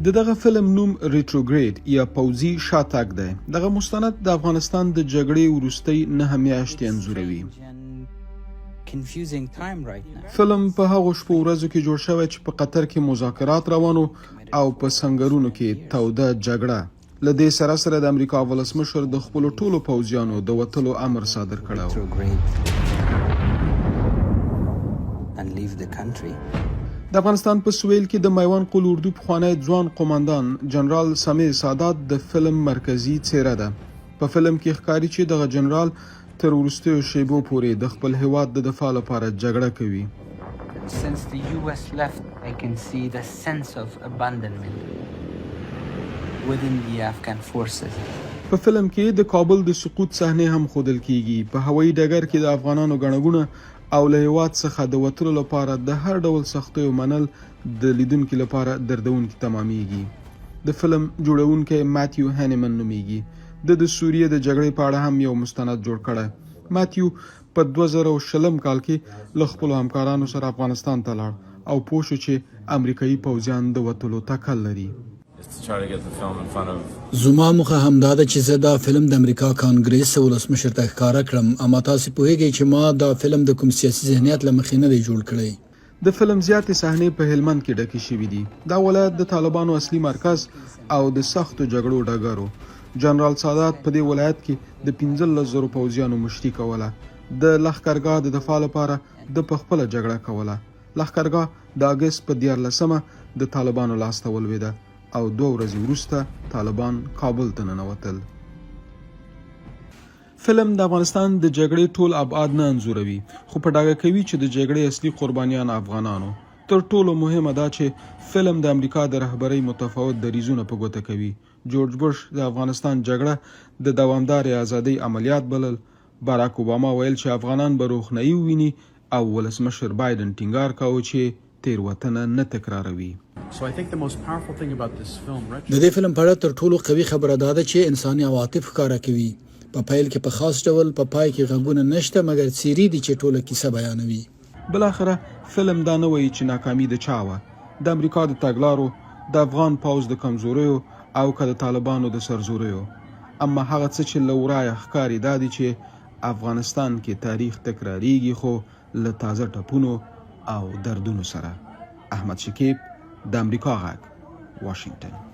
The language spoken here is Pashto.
د دغه فلم نوم ریټروګریډ یا پوځي شاتګ دی. دغه مستند د افغانستان د جګړې وروستۍ 9 میاشتې انځوروي. فلم په هغو شپو ورځو کې جوړ شوی چې په قطر کې مذاکرات روان وو او په سنګرونو کې توده جګړه. له دې سره سره د امریکا ولسمشر د خپلو ټولو پوځیانو د وتلو امر صادر کړی و. د افغانستان په سویل کې د میوند قول اردو پخوانی ځوان قوماندان جنرال سمیع سادات د فلم مرکزي څېره ده. په فلم کې ښکاري چې دغه جنرال تر وروستیو شیبو پورې د خپل هیواد د دفاع لپاره جګړه کوي. Since the US left, I can see the sense of abandonment within the Afghan forces. په فلم کې د کابل د سقوط صحنې هم ښودل کیږي. په هوایي ډګر کې د افغانانو ګڼه ګوڼه او له هیواد څخه د وتلو لپاره د هر ډول سختیو منل د لیدونکي لپاره دردونکي تمامیږي. د فلم جوړونکی ماتیو هینیمن نومیږي. ده د سوریې د جګړې په اړه هم یو مستند جوړ کړی. ماتیو په 2020 کال کې له خپلو همکارانو سره افغانستان ته لاړ او پوه شو چې امریکایي پوځیان د وتلو تکل لري. زما موخه همدا ده چې زه دا فلم د امریکا کانګریس او ولسمشر ته ښکاره کړم، اما تاسې پوهیږئ چې ما دا فلم د کوم سیاسي ذهنیت له مخې نه دی جوړ کړی. د فلم زیاتې صحنې په هلمند کې ډکې شوې دي. دا ولایت د طالبانو اصلي مرکز او د سختو جګړو ډګر و. جنرال سادات په دې ولایت کې د 15 زرو پوځیانو مشري کوله. د لښکرګاه د دفاع لپاره ده په خپله جګړه کوله. لښکرګاه د اګست په 13مه د طالبانو لاس ته ولوېده او 2 ورځې وروسته طالبان کابل ته ننوتل. فلم د افغانستان د جګړې ټول ابعاد نه انځوروي، خو په ډاګه کوي چې د جګړې اصلي قربانیان افغانانو. تر ټولو مهمه دا چې فلم د امریکا د رهبرۍ متفاوت دریځونه په ګوته کوي. جورج بوش د افغانستان جګړه د دوامدارې ازادۍ عملیات بلل، باراک اوباما ویل چې افغانان به روښنايي وویني او ولسمشر بایډن ټینګار کاوه چې تېروتنه نه تکراروي. د دې فلم په اړه تر ټولو قوي خبره دا ده چې انساني عواطف ښکاره کوي. په پیل کې په خاص ډول، په پای کې غږونه نشته مګر څېرې دي چې ټوله کیسه بیانوي. بالاخره فلم دا نه وایي چې ناکامي د چا وه، د امریکا د تګلارو، د افغان پوځ د کمزوریو او که د طالبانو د سرزوریو. اما هغه څه چې له ورایه ښکاري دا دي چې افغانستان کې تاریخ تکراریږي خو له تازه ټپونو او دردونو سره. احمد شکیب، د امریکا غږ، واشنګټن.